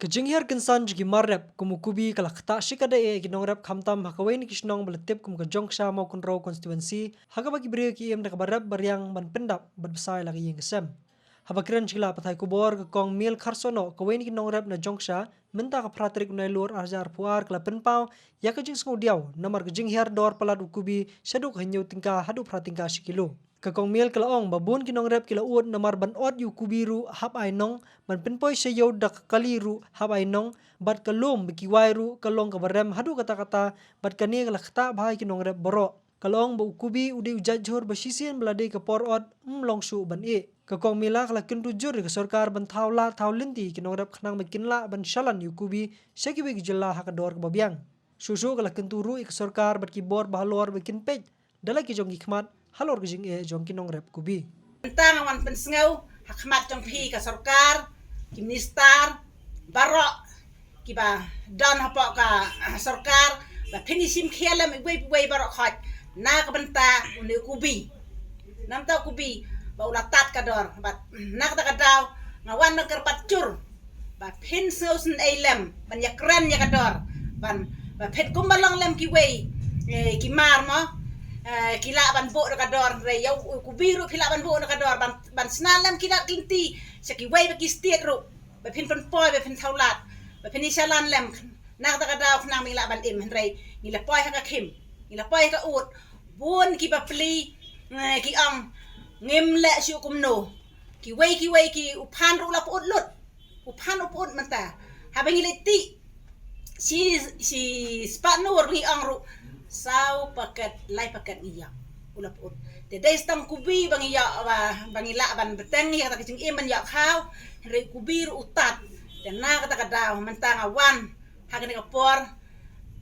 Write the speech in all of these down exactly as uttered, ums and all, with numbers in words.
Ka jinghiar kynsan jong ki mar rep kum u Kubi ka la ktah shikatdei ïa ki nongrep, khamtam ha kawei na ki shnong ba la tip kum ka Jongsha Mawkynrew constituency, ha kaba ki briew ki im da kaba rep ba riang ban pyndap bad bsa ïa la ka ïing ka sem. Haba kren sha ki lad pathai khubor, ka Kong Miel Kharsohnoh, kawei na ki nongrep na Jongsha, mynta ka phra tarik u Nailur ar hajar arphew ar, ka la pynpaw ïa ka jingsngewdiaw namar ka jinghiar dor palat u Kubi shaduh hynñiew tyngka haduh phra tyngka shi kilo. Ka Kong Miel ka la ong ba bun ki nongrep ki la ud namar ban ot ïa u Kubi ruh hap ai nong, ban pynpoi sha ïew da ka kali ruh hap ai nong, bad ka lum ba ki wai ruh ka long kaba rem haduh katta katta, bad kane ka la ktah bha ïa ki nongrep baroh. Ka la ong ba u Kubi u dei u jait jhur ba shisien ba la dei ka por ot ym long shuh ban ïeh. Ka Kong Miel ka la kyntu jur ïa ka sorkar ban thaw lad thaw lynti ïa ki nongrep khnang ba kin lah ban shalan ïa u Kubi sha kiwei ki jylla ha ka dor kaba biang. Shuh shuh ka la kyntu ruh ïa ka sorkar bad ki bor ba halor ba kin peit da la ki jong ki khmat halor ka jingeh jong ki nongrep Kubi. Mynta nga wan pynsngew ha khmat jong phi ka sorkar, ki minister baroh kiba don hapoh ka, ah, sorkar, ba phin ïashim khia lem iwei pa iwei baroh khoit na ka bynta une u Kubi. Na ka bynta u Kubi ba u la tad ka dor, bad na kata ka daw nga wan ban kyrpad jur ba phin sngewsynei lem ban ïakren ïa ka dor, ban, ba phin kumba long lem kiwei, eh, ki mar mo, eh, ki lah ban buh da ka dor, hynrei ïa u Kubi ruh phi lah ban buh da ka dor, ban, ban shna lem ki lad ki lynti sha kiwei pat ki state ruh, ba phin pynpoi, ba phin thaw lad, ba phin ïashalan lem. Na kata ka daw khnang ba ngi lah ban im, hynrei ngi la poi ha ka khim, ngi la poi ha ka ud. Bun kiba plie, eh, ki ong ngim leh shuh kumno. Kiwei kiwei ki u phan ruh u la pyut lut. U phan u pyut mynta. Haba ngi leit tih shi, shi spah nur ngi ong ruh saw paket, lai paket ngi ïoh. U la pyut. Te dei tang Kubi ba ngi ïoh, ba, ba ngi lah ban bteng ïa kata ka jingim ban ïoh khaw. Hynrei Kubi ruh u tad. Te na kata ka daw mynta nga wan ha kane ka por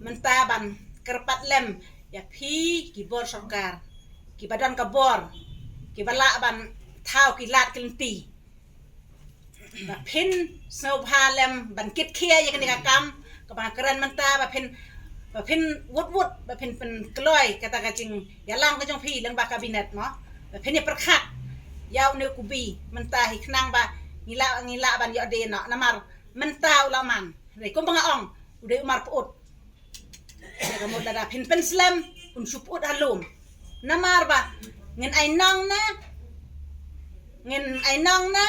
mynta ban kyrpad lem ïa phi ki bor sorkar, kiba don ka bor, kiba lah ban thaw ki lad ki lynti, ba phin sngewbha lem ban kit khia ïa kane ka kam kaba nga kren mynta, ba phin, ba phin wut wut, ba phin pynkloi kata ka jingïalang ka jong phi lyngba cabinet mo, ba phin ïa pyrkhat ïa une u Kubi mynta hi khnang ba ngi lah, ngi lah ban ïoh die noh, namar mynta u la man. Hynrei kumba nga ong, u dei u mar pyut. Te ka mut lada phin pynslem, un shu pyut ha lum. Namar ba ngin ai nong ne, ngin ai nong ne,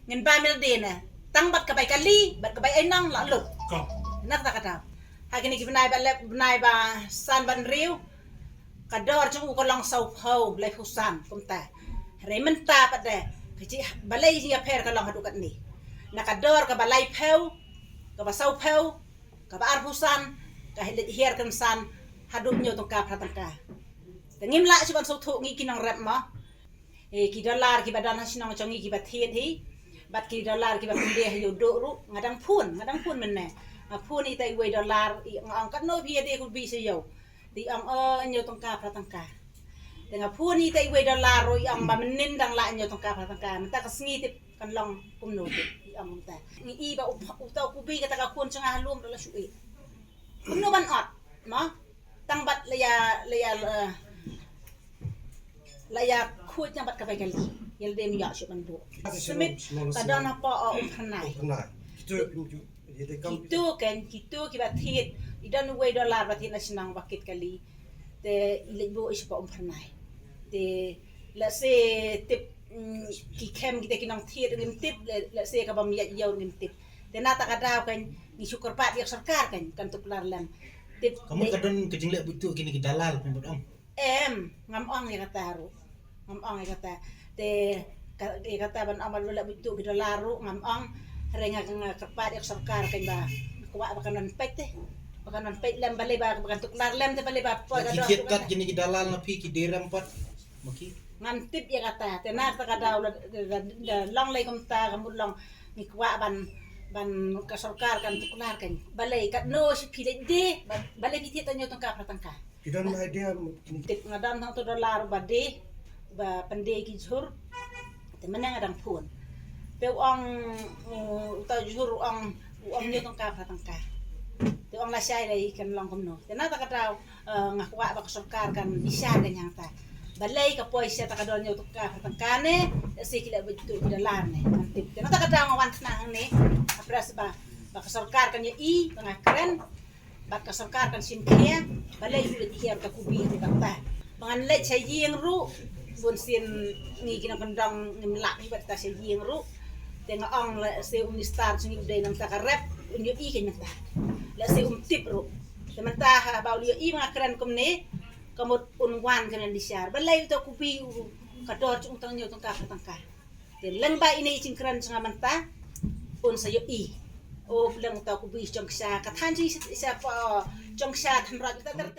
ngin bam ïa lade ne. Tang bad ka bai kali bad ka bai ai nong la lut. Ka. Na kata kata. Ha kine ki bnai ba lep, bnai ba san ban riew, ka dor jong u ka long saw phew, lai phew san kumta. Hynrei mynta pat de ka jingbalei jingïapher ka long haduh katne. Na ka dor kaba lai phew, kaba saw phew, kaba arphew san, ka leit hiar kynsan haduh hynñiew tyngka phra tyngka. Te ngim lah shuh ban sngewthuh ngi ki nongrep mo. Eh, ki dollar kiba don ha shnong jong ngi kiba thied hi, bad ki dollar kiba pynbeit ha ïew duh ruh, nga dang phone, nga dang phone mynne. Nga phone ïa ita iwei dollar, i nga ong katno phi ïa die Kubi sha ïew. Te i ong, o, hynñiew tyngka phra tyngka. Te nga phone ïa ita iwei dollar ruh, i ong ba mynnin dang lah hynñiew tyngka phra tyngka. Mynta ka sngi tip kan long kumno tip, i ong mynta. Ngi i ba u, uta u Kubi kata ka khun jong nga ha lum ruh la shu ïeh. Kumno ban ot mo? Tang bad la ïa, la ïa, la, la ïa khuid tang bad ka bai kali. Ïa lade ym ïoh shuh ban buh. Smit ka don hapoh, o, Umphyrnai. Umphyrnai. Kito, kito, kito, kito kiba thied. I don uwei dollar ba thied na shnong ba kit kali. Te i leit buh i shapoh Umphyrnai. Te lehse tip, mm, ki khem kita ki nongthied ngim tip, le-, lehse kaba ym ïaid ïew ngim tip. Te na kata ka daw kan ngi shu kyrpad ïa ka sorkar kan, kan tuklar lem. Tip. Ka mut te ka don ka jingleh buit tuh kine ki dalal pynbud ong. Em, ngam ong ïa kata ruh. Ngam ong ïa kata. Te ka, ïa kata ban ong ba leh buit tuh ki dollar ruh ngam ong. Hynrei nga, nga kyrpad ïa ka sorkar kan ba kwah ba kan wan peit te. Ba kan wan peit lem balei ba, ba kan tuklar lem te balei ba poi ka dor. Ki thied kat kine ki dalal na phi ki dei rem pat. Ma ki. Ngam tip ïa kata. Te na kata ka daw la, la, la, la long lei kumta ka mut long ngi kwah ban, ban ka sorkar kan tuklar kan. Balei katno shi phi leit die, ba-, balei phi thied tang hynñiew tyngka phra tyngka. Ki don idea. Tip nga don tang uto dollar ba die, ba pyndie ki jhur. Te mynne nga dang phone. Te u ong, u, uta u jhur u ong, u ong hynñiew tyngka phra tyngka. Te u ong lashai lei kan long kumno. Te na kata ka daw, eh, nga kwah ba ka sorkar kan bishar kan hangta. Balei ka poi sha ta ka dor hynñiew tyngka phra tyngka ne, lehse ki leh buit tuh ki dollar ne. Ngan tip. Te na kata ka daw nga wan khnang hangne. Hapdeng ba Ba ka sorkar kan ïohi ba nga kren, bad ka sorkar kan shim khia balei u leit hiar ka kubi ha kata. Ba ngan leit sha ïing ruh, bun sien ngi ki nongkyndong ngim lah hi bad ta sha ïing ruh. Te nga ong lehse u minister jong ngi u dei nangta ka rep, un ïohi kein mynta. Lehse um tip ruh. Te mynta haba u la ïohi ba nga kren kumne, ka mut un wan kein lynti shiar. Balei uta u kubi u, ka dor jong u tang hynñiew tyngka, ka tyngka. Te lyngba ine i jingkren jong nga mynta, un sa ïohi. O, lyngba uta u kubi jong ksha, ka than jong i sha, sha pa, jong ksha than rot, uta ter ter.